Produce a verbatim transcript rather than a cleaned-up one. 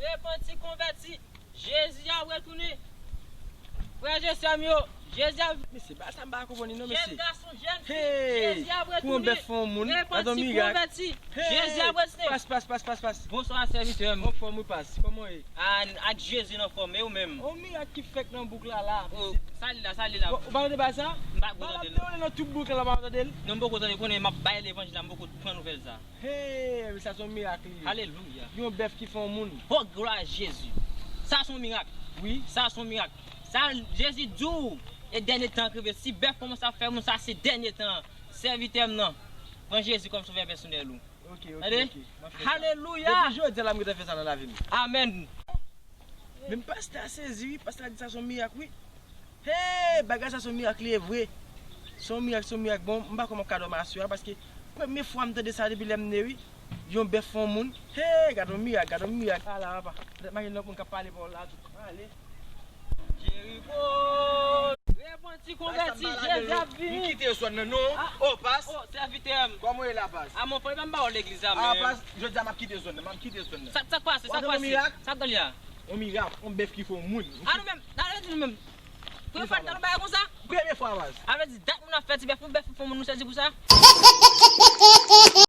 Repanti, konvèti. Jezi ap retounen. Frè e sè m yo, Jezi ap... Mesye, bagay sa m pa konprann li non, mesye. Jèn gason, jèn fi, Jezi ap retounen. Pou yon bèf fè yon moun. Repanti, konvèti. Jezi ap retounen. Pas, pas, pas, pas, pas. Bonswa, sèvitè m. Anfòm wi, pas. Kòman w ye? A, ak Jezi n anfòm, e ou menm? Yon mirak ki fèt nan bouk la, la, mesye. Sa li la, sa li la. Ou pa tande bagay sa? M pa ko tande l. Bagay ap dewoule nan tout bouk la, ou pa tande l? Non, m poko tande, konnen m ap bay levanjil la, m poko pran nouvèl sa. Hey, sa se yon mirak li ye. Alelouya. Yon bèf ki fè yon moun. Oh, glwa a Jezi. Sa se yon mirak. Wi. Sa se yon mirak. Sa, Jezi di w, e dènye tan an rive. Si bèf kòmanse ap fè moun, sa se dènye tan an. Sèvitè m nan, pran Jezi kòm sovè pèsonèl ou. Ok, ok, ok. Tande? Alelouya. Depi jodi a la, m gentan fè sa nan lavi m. Amèn. Men pastè a sezi wi, pastè a di sa se yon mirak wi. Hey, bagay sa se yon mirak li ye vre. Se yon mirak, se yon mirak. Bon, m pa kwè m ap ka dòmi aswè a, paske premye fwa m tande sa depi lè m ne wi. Yon bèf fè yon moun. Hey, gade yon mirak, gade yon mirak. Ala papa. Petèt m gen lòt moun k ap pale pawòl la tou. Ale. Jeriko. Repanti, konvèti, Jezi ap vini. M kite zòn nan non. Oh, pas. Oh, sèvitè m. Kòman w ye la, pas? A, mon frè, pa m ba w legliz la, men. A, pas, jodi a m ap kite zòn nan, m ap kite zòn nan. Sa, sa k pase, sa k pase? Sa k pale a? Yon mirak, yon bèf ki fè yon moun. A nou menm, a nou di nou menm. Pou yo fè tande bagay konsa? Premye fwa, baz. A vle di, dat moun ap fè ti bèf, yon bèf pou fè yon moun, nou sezi pou sa?